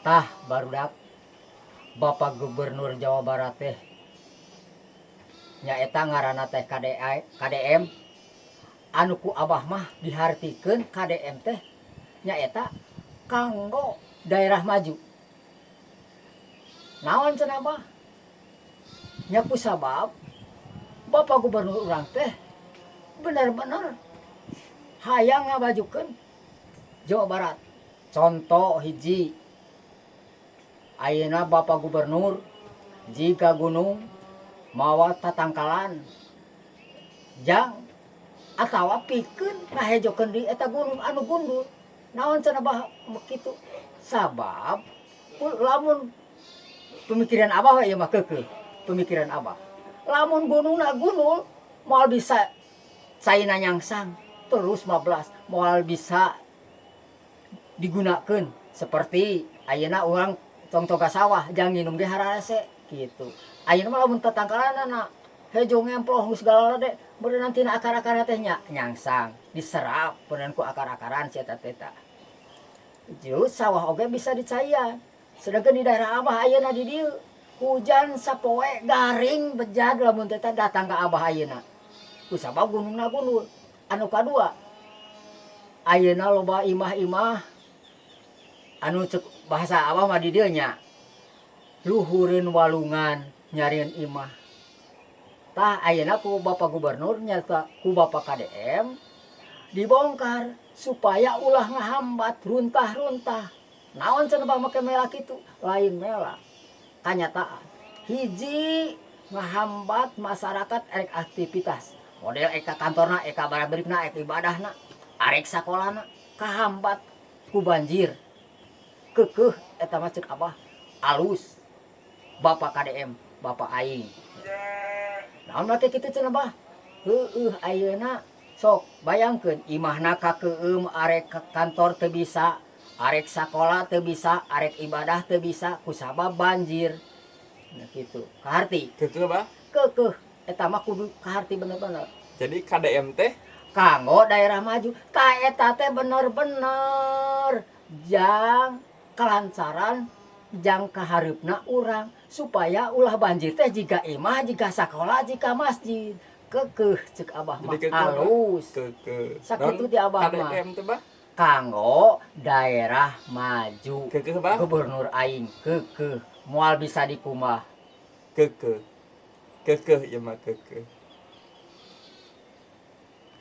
Tah, barudak, Bapak Gubernur Jawa Barat teh nyaeta ngaranna teh KDA, KDM anu ku Abah mah dihartikeun KDM teh nyaeta kanggo daerah maju. Naon cenah, Abah? Nya ku sabab Bapak Gubernur urang teh bener-bener hayang ngamajukeun Jawa Barat. Contoh hiji, ayeuna Bapak Gubernur jiga gunung mawa tatangkalan jang atawa pikeun ngahejokeun di eta gunung anu gundul. Naon cenah, Bah, kitu? Sabab lamun pemikiran Abah we ieu mah, keukeuh pemikiran Abah, lamun gunungna gundul moal bisa caina nyangsang terus 15, moal bisa digunakeun seperti ayeuna urang tong toga sawah jang nginum ge hararese kitu. Ayeuna mah lamun tatangkalanana hejo ngemploh geus galalade, beureunan tina akar-akarna teh nya nyangsang, diserap beunang ku akar-akaran si eta teh. Tah, jeung sawah oge bisa dicaian. Sedangkan di daerah Abah ayeuna di dieu hujan sapoe garing bejad lamun teh datang ka Abah ayeuna, kusabab gunungna gundul. Anu kadua, ayeuna loba imah-imah anu cek bahasa Abah mah di dieu nya luhureun walungan nyarieun imah. Tah, ayeuna ku Bapak Gubernur nyata ku Bapak KDM dibongkar supaya ulah ngahambat runtah-runtah. Naon cenah, Bah, make mela kitu? Lain mela, kanyataan. Hiji, ngahambat masyarakat erek aktivitas model ek ka kantorna, ek ka barabrikna, ek ibadahna, arek sakolana kahambat ku banjir. Keukeuh eta mah cek Abah alus Bapak KDM, Bapak aing. Naon make kitu cenah, Bah? Heueuh, ayeuna sok bayangkeun imahna kakeueum, arek ka kantor teu bisa, arek sakola teu bisa, arek ibadah teu bisa kusabab banjir. Nah, kitu kaharti. Keukeuh, Bah. Keukeuh, eta mah kudu kaharti bener-bener. Jadi KDM teh kanggo daerah maju. Tah, eta teh bener-bener jang kelancaran, jang kahareupna urang supaya ulah banjir teh jiga imah, jiga sakola, jiga masjid. Keukeuh cek Abah mah. Jadi keukeuh, Bah. Alus. Keukeuh. Sakitu Naon di Abah mah. KDM teh, Bah? Kanggo daerah maju. Keukeuh, Bah. Gubernur aing keukeuh, moal bisa dikumbah. Keukeuh. Keukeuh ieu mah keukeuh.